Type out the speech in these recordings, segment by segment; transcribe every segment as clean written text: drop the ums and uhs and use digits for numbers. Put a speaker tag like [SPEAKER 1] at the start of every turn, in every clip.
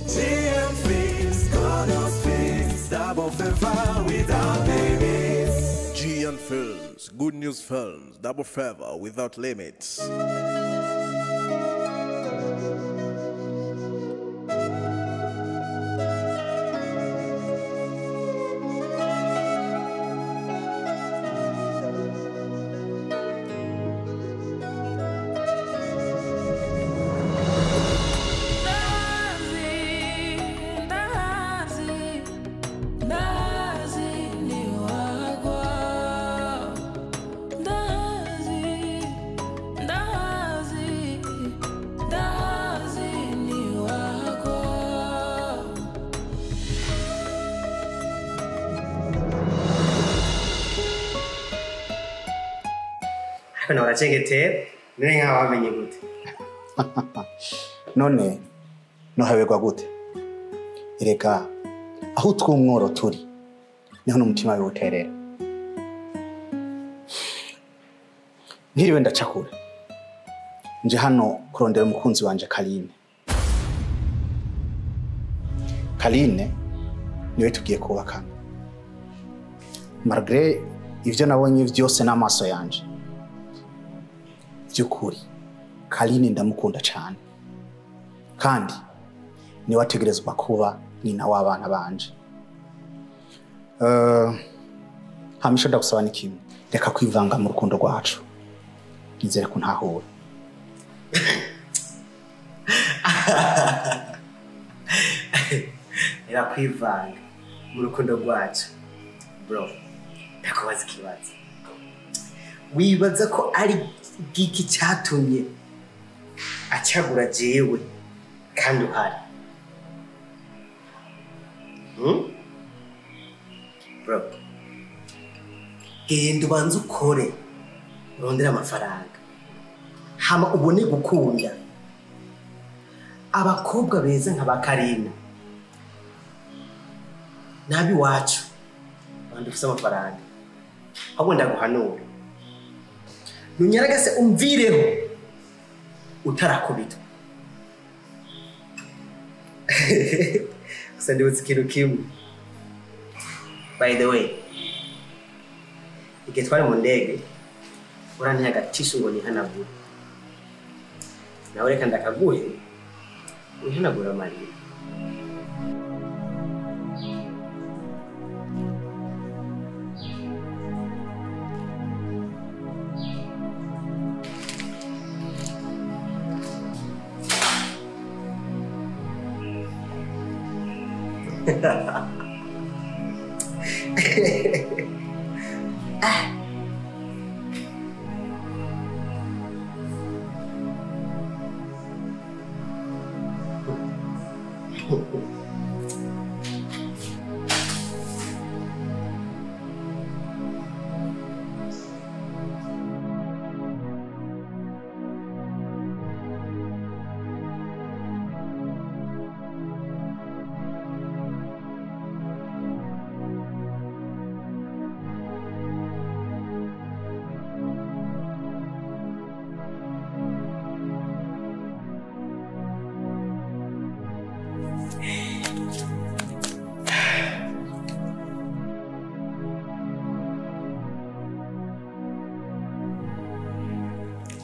[SPEAKER 1] GM Films, good news films, double favor without limits.
[SPEAKER 2] GN Films, Good News Films, double favor without limits.
[SPEAKER 3] Ariko uracengetera none nkaho wamenye gute?
[SPEAKER 4] None nohaberwa gute? Erega aho twumworo turi niho n'umutima wiwe uterera. Ntiriwe ndacakura, nje hano kurondera umukunzi wanje Karine. Karine niwe tugiye kubakana. Malgré ivyo nabonye vyose n'amaso yanje, by'ukuri Karine ndamukunda cyane, kandi niwe ategerezwa kuba nyina w'abana banje. Hamisha ndagusaba ni kimwe, reka kwivanga mu rukundo rwacu. Nizere ko ntahura.
[SPEAKER 3] Reka kwivanga mu rukundo rwacu bro, ndakubaza ikibazo. Wibaza ko ari giki cyatumye acagura jewe kandi uhari? Bro, genda ubanze ukore urondere amafaranga hama ubone gukunda abakobwa beza nka ba Karina nabi wacu abandi ufise amafaranga. Ahubwo ndaguhanura nunyaragase umvireho utarakubitwa. Gusa ndibutse ikintu kimwe. By the way, igihe twari mu ndege uranteye agatishu ngo nihanagure, nawe reka ndakaguhe wihanagure amarira.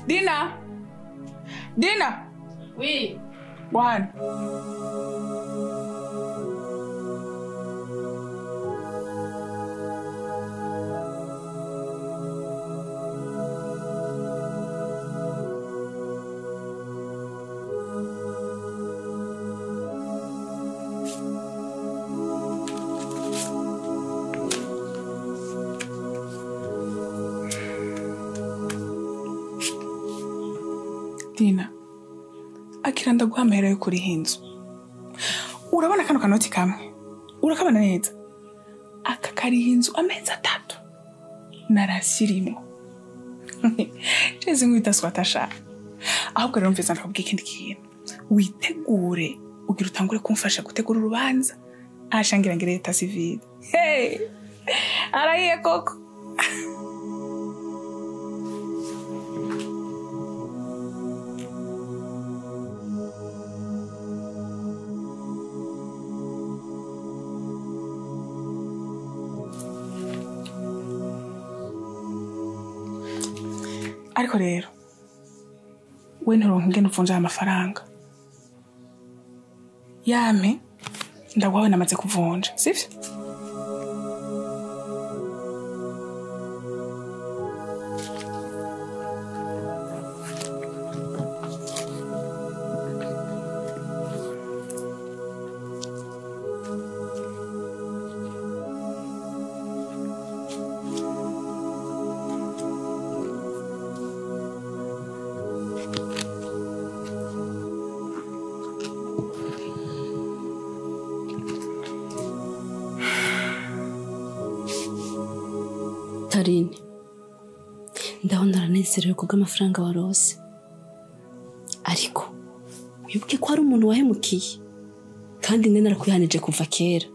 [SPEAKER 5] Dina! Dina!
[SPEAKER 6] Oui.
[SPEAKER 5] One. Dina, akira ndaguha amahera yo kuriha inzu. Urabona kano kanoti kamwe, urakabona neza. Aka kariha inzu amezi 3 narasirimo. Ceze ngwita swatasha. Ahubwo rero mvise ndakubwira ikindi kintu. Witegure ugira utangure kumfasha gutegura urubanza. Ashangira ngire leta civile. Hey! Arahiye koko. Ariko rero we nturonka ingene uvunja aya mafaranga. Yampe ndaguhawe namaze kuvunja, sivyo?
[SPEAKER 6] Karine, ndabona aranezerewe kubw'amafaranga warose, ariko wibuke ko hari umuntu wahemukiye kandi nene narakwihanije kuva kera.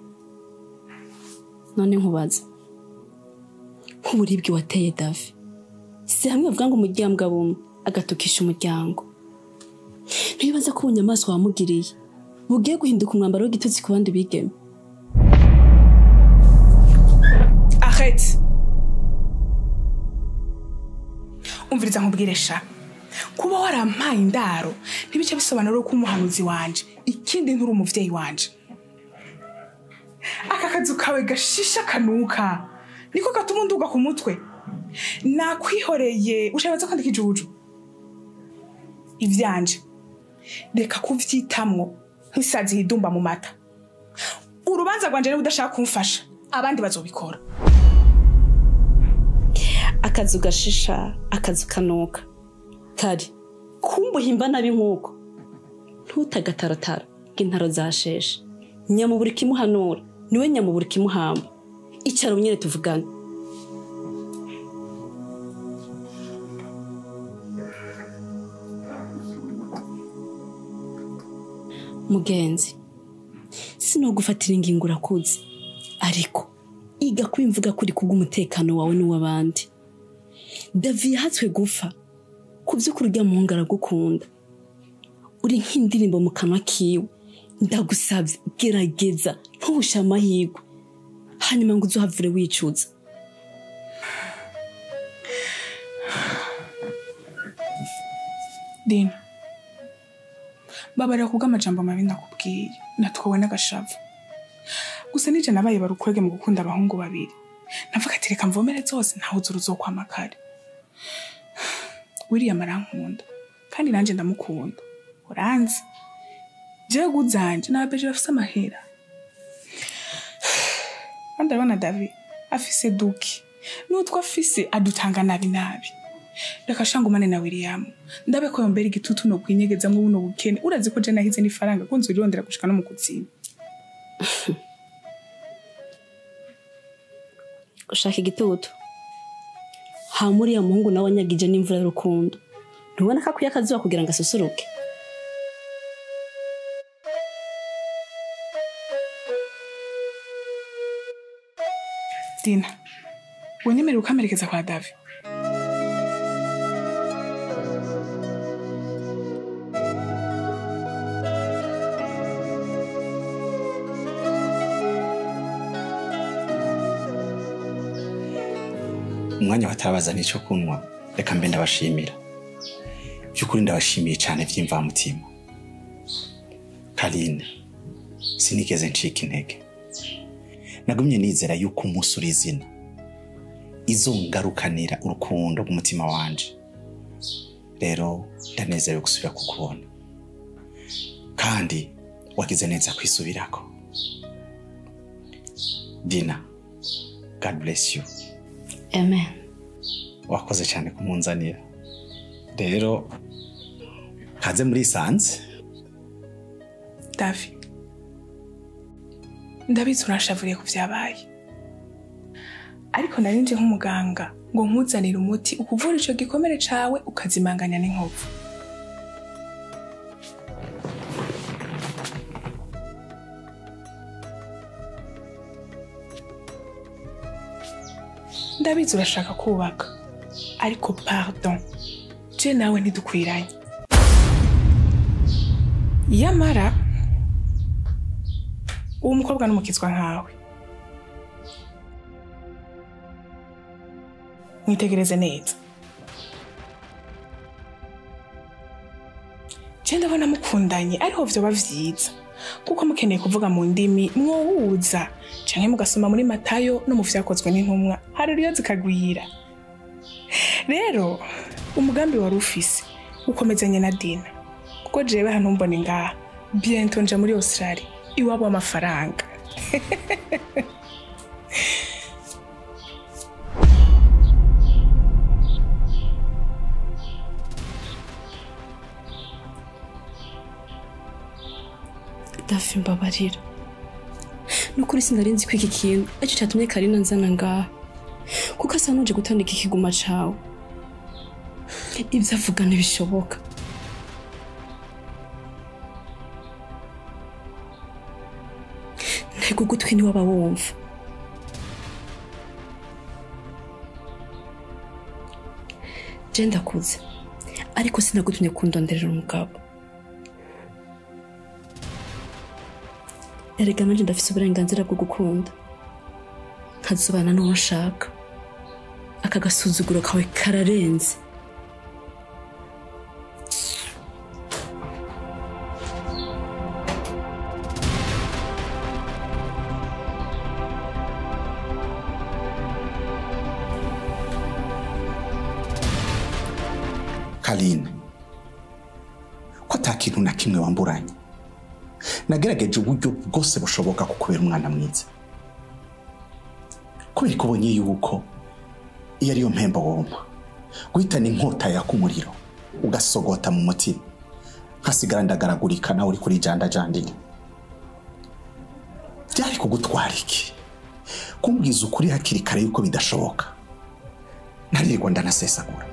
[SPEAKER 6] None nkubaza, nk'uburibwe wateye Davi, si hamwe bavuga ngo umuryango bumwe agatukisha umuryango. Ntibibaza ko ubunyamaswa wamugiriye bugiye guhinduka umwambaro w'igitutsi ku bandi bigeme.
[SPEAKER 5] Arrête. Umviriza nkubwire sha, kuba warampaye indaro ntibice bisobanura ko umuhanuzi wanje, ikindi nturi umuvyeyi wanje. Aka kazu kawe gashisha kanuka niko gatuma unduga ku mutwe. Nakwihoreye ushabaza kwandika ijuju ivyanje, reka kuvyitamwo nk'isazi hidumba mu mata. Urubanza rwanje niba udashaka kumfasha abandi bazobikora.
[SPEAKER 6] Akazu gashisha, akazu kanuka. Kari, kumbuhimba nabi nkuko ntutagataratara ng'intaro zasheshe. Nyamuburi kimuhanura niwe nyamuburi kimuhamba. Icara unyere tuvugane. Mugenzi, sinogufatira ingingo urakuze, ariko iga kwimvuga kuri kubw'umutekano wawe n'uw'abandi. Davi yahatswe gufa ku by'ukuri urya muhungu aragukunda, uri nk'indirimbo mu kanwa kiwe. Ndagusabye gerageza ntuhushe amahirwe, hanyuma ngo uzohavure wicuza.
[SPEAKER 5] Dina, babarira kubw'amajambo mabi nakubwiye, natwowe n'agashavu. Gusa nije nabaye barukwege mu gukunda abahungu babiri. Navuga ati reka mvomere zose ntawe uzokwama kare. William arankunda kandi nanje ndamukunda. Uranzi jewe guzanje n'ababeje bafise amahera. Kandi urabona Davi afise duki n'utwo afise adutanga nabi nabi. Reka shangumane na William ndabe ko yombera igitutu no kwinyegezamwo buno bukene. Urazi ko je nahize n'ifaranga ko nzurondera gushika no mu kuzimu.
[SPEAKER 6] Ushaka igitutu ha muri ya muhungu nawe anyagije n'imvura y'urukundo, ntubona ko akwiye akazuba kugira ngo asusuruke?
[SPEAKER 5] Dina, wenyemerera ukamerekeza kwa Davi?
[SPEAKER 4] Umwanya batarabaza n'icyo kunywa, reka mbe ndabashimira. By'ukuri ndabashimiye cyane by'imvamutima. Karine, sinigeze ncika intege. Nagumye nizera yuko umunsi uri izina izongarukanira urukundo rw'umutima wanje. Rero ndanezerewe gusubira kukubona, kandi wagize neza kwisubirako. Dina, God bless you.
[SPEAKER 6] Amen.
[SPEAKER 4] Wakoze cyane kumunzanira. Rero kaze muri sanze.
[SPEAKER 5] Davi, ndabizi urashavuriye ku vyabaye, ariko narinje nk'umuganga ngo nkuzanire umuti ukuvura ico gikomere cawe ukazimanganya n'inkovu. Ndabizi urashaka kubaka, ariko pardon, je nawe ntidukwiranye. Yamara uwo mukobwa n'umukizwa nkawe, mwitegereze neza. Je ndabona mukundanye ariho vyoba vyiza, kuko mukeneye kuvuga mu ndimi mwowuza canke mugasoma muri Matayo no mu vyakozwe n'intumwa, haleluya zikagwira. Rero umugambi wari ufise ukomezanye na Dina, kuko jewe hano mbone ngaha bientôt nja muri Australia iwabo amafaranga.
[SPEAKER 6] Dafi mbabarira, nukuri sinari nzi ko iki kintu aricyo cyatumye Karina nzana ngaha, kuko asa n'uje gutondeka ikiguma cawe. Ibyo avuga ntibishoboka. Ntega ugutwi niwaba wumva. Je ndakuze, ariko sinagutumye kundonderera umugabo. Erega nanje ndafise uburenganzira bwo gukunda, nkazobana n'uwo nshaka. Aka gasuzuguro kawe kararenze.
[SPEAKER 4] Karine, ko ata kintu na kimwe wamburanye, nagerageje uburyo bwose bushoboka kukubera umwana mwiza, kubera ko ubonye yuko iyo ariyo mpembo wompa guhitana inkota yaka umuriro ugasogota mu mutima, nkasigara ndagaragurika nawe uri kuri jandajandira. Byari kugutwara iki kumbwiza ukuri hakiri kare yuko bidashoboka? Ntarirwa ndanasesagura.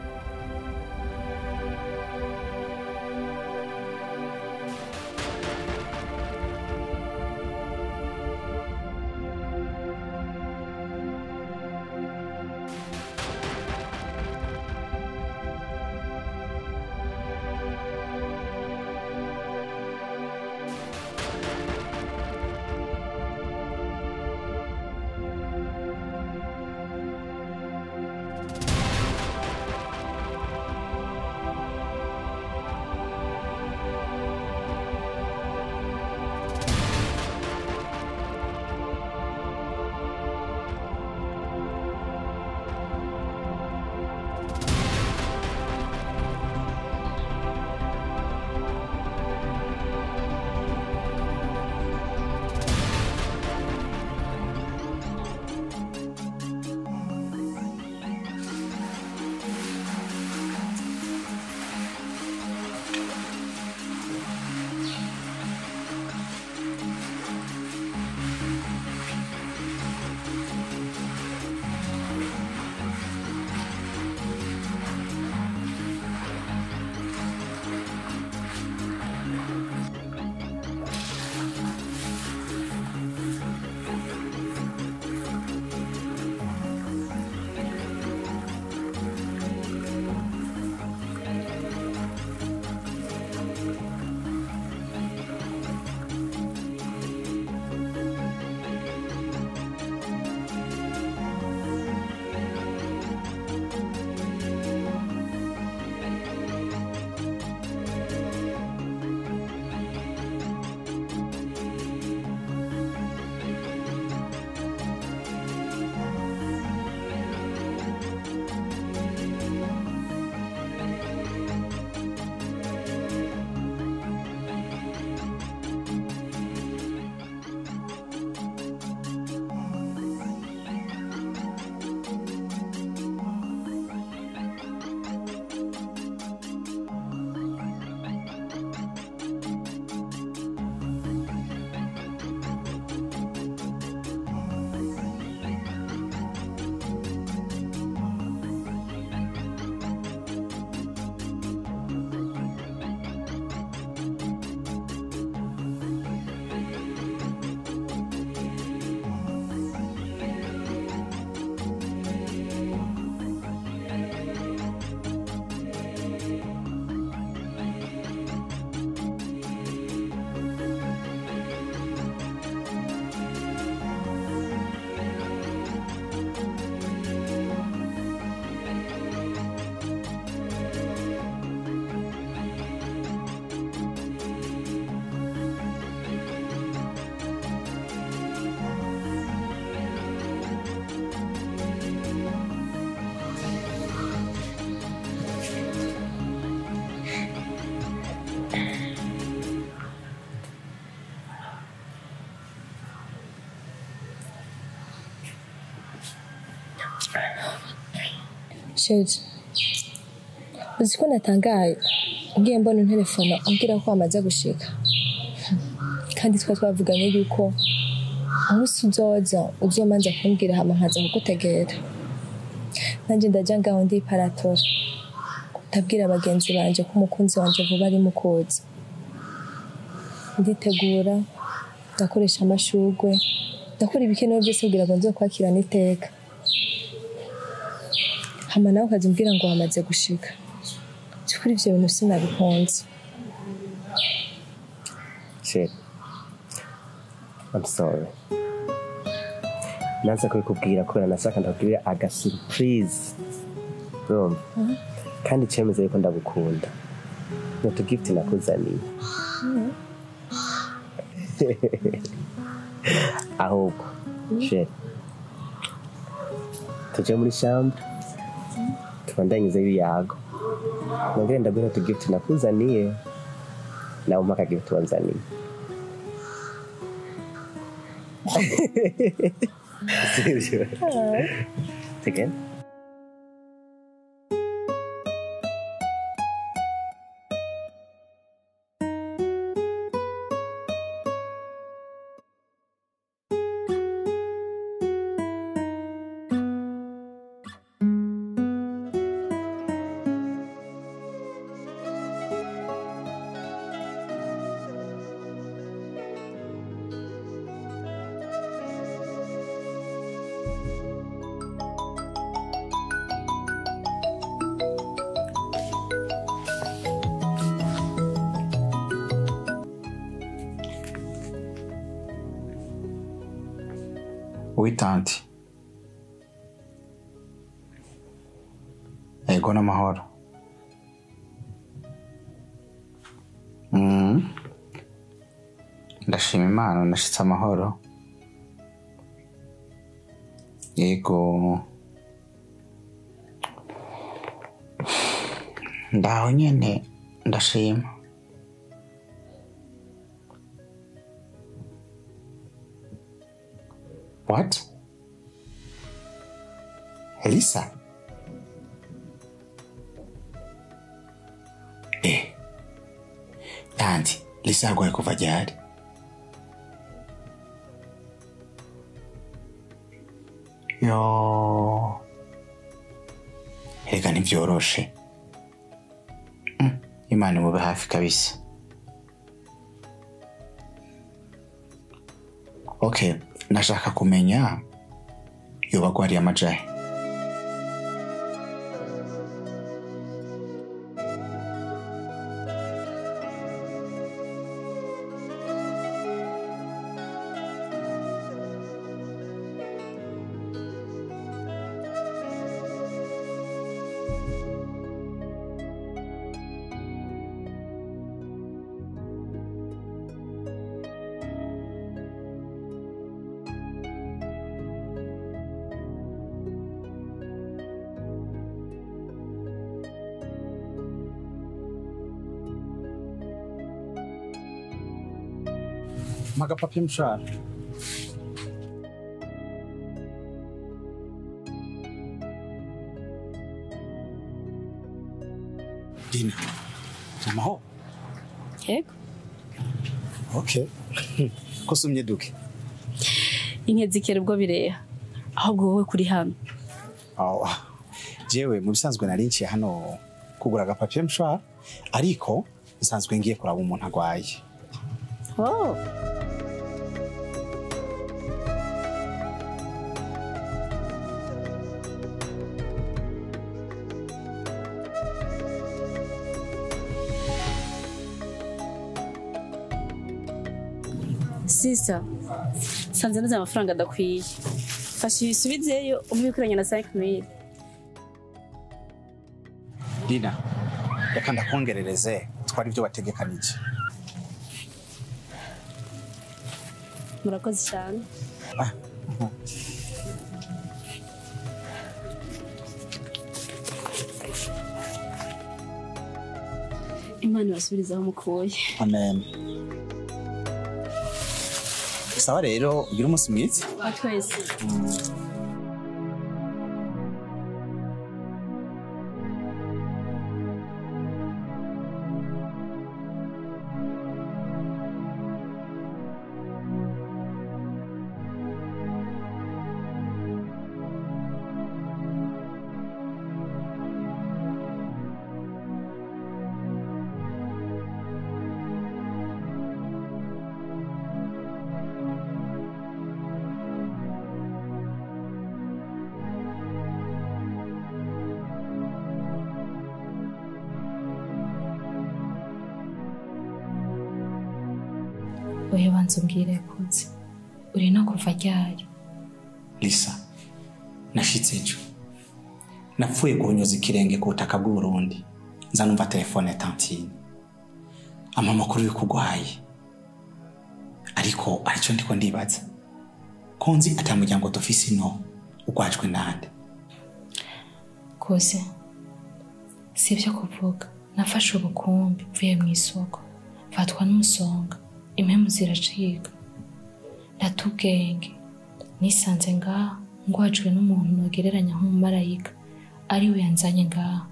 [SPEAKER 7] Sheje, uzi ko natangaye ngiye mbona unterefona umbwira ko wamaze gushika, kandi twa twavuganye yuko umunsi uzoza uzomanza kumbwira hama nkaza kugutegera. Nanjye ndaja ngaho ndiparatora, ndabwira bagenzi banje ko umukunzi wanje vuba ari mukuza. Nditegura, ndakoresha amashurwe, ndakora ibikenewe byose kugira ngo nzokwakirane iteka. Hama nawe ukaza umbwira ngo wamaze gushika. By'ukuri ivyo bintu sinabikunze.
[SPEAKER 3] Shit. I'm sorry. Nanza kubikubwira kubera nashaka ndakubwira aga surprise. Urumva? Kandi cemeza yuko ndagukunda. Ni utu gift nakuzaniye. Ahubwo, shit. Tuje muri chambre. Tubandanye ibiyago. Nongere ndabwira utu gift nakuzaniye. Nawe umpa aka gift wanzaniye. Sivyo? Again?
[SPEAKER 4] Oui, tante. Ego n'amahoro. Ndashima Imana nashitse amahoro. Yego. Ndaho nyene ndashima. What? Elisa? Tanti, Lisa agwaye kuva ryari? Yo. Erega ntivyoroshe. Imana imube hafi kabisa. Okay. Nashaka kumenya yoba gwariye amajahe. Magapapi mshahara. Dina, amahoro?
[SPEAKER 6] Yego.
[SPEAKER 4] Okay. Ko sumye duke?
[SPEAKER 6] Inkezikera ubwo bireha. Ahubwo wowe kuri hano.
[SPEAKER 4] Oh. Jewe mu bisanzwe nari nciye hano kugura agapapi mshahara, ariko nsanzwe ngiye kuraba umuntu agwaye.
[SPEAKER 6] Oh. Sisa, sanze naze amafaranga adakwiye. Fasha ibisubizeyo umwikuranye na 5000.
[SPEAKER 4] Dina, reka ndakongerereze twari ibyo wategekanije.
[SPEAKER 6] Murakoze cyane. Imana ibasubirize aho mukuye.
[SPEAKER 4] Amen. Sawa rero, ugira umunsi mwiza.
[SPEAKER 6] Twese.
[SPEAKER 8] Oya banza umbwire kuze. Uri no kuva ryari?
[SPEAKER 4] Lisa, nashitse ejo. Napfuye guhonyoza ikirenge ku butaka bw'u Burundi. Nza numva telefone tantine. Ampa amakuru y'uko ugwaye. Ariko aricyo ndiko ndibaza. Ko nzi ata muryango dufise ino ugwajwe nande?
[SPEAKER 8] Kuze, si ibyo kuvuga. Nafashe ubukumbi mvuye mu isoko. Mfatwa n'umusonga. Impemu ziracika. Ndata ubwenge. Nisanze ngaha ngwajwe n'umuntu nogereranya nk'umumarayika ari we yanzanye ngaha.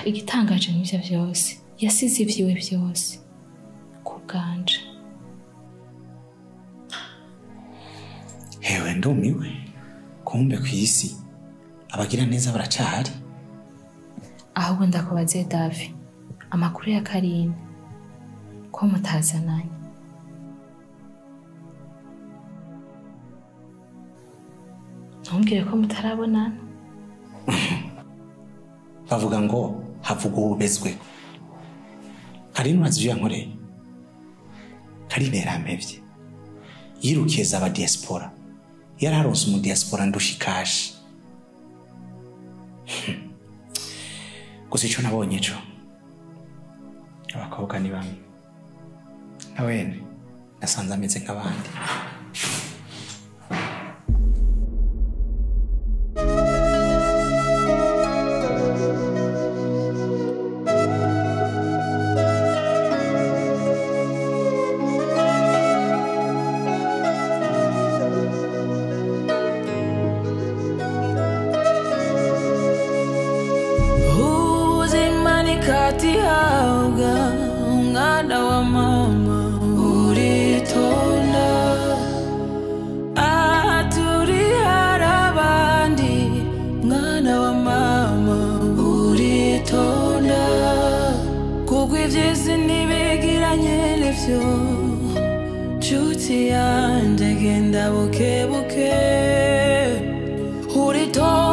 [SPEAKER 8] Igitangaje n'ivyo vyose, yasize ivyiwe vyose ku bwanje.
[SPEAKER 4] Hewe ndumiwe. Kumbe kw'isi abagira neza baracahari.
[SPEAKER 8] Ahubwo ndakubaze Davi, amakuru ya Karine ko mutazananye? Ntumbwire ko mutarabonana.
[SPEAKER 4] Bavuga ngo havuga ubezwe. Karine urazi ivyo yankoreye? Karine yarampevye. Yirukiye zaba diaspora. Yararonse umu diaspora ndushikashi. Gusa ico nabonye co, abakobwa ni bamwe. Na wene nasanze ameze nk'abandi.
[SPEAKER 9] Katihabwa umwana wa mama uritonda, aha turi hari abandi. Mwana wa mama uritonda, kuko ivy'isi ntibigiranye n'ivyo. Nshuti yanje genda buke buke, uritonda.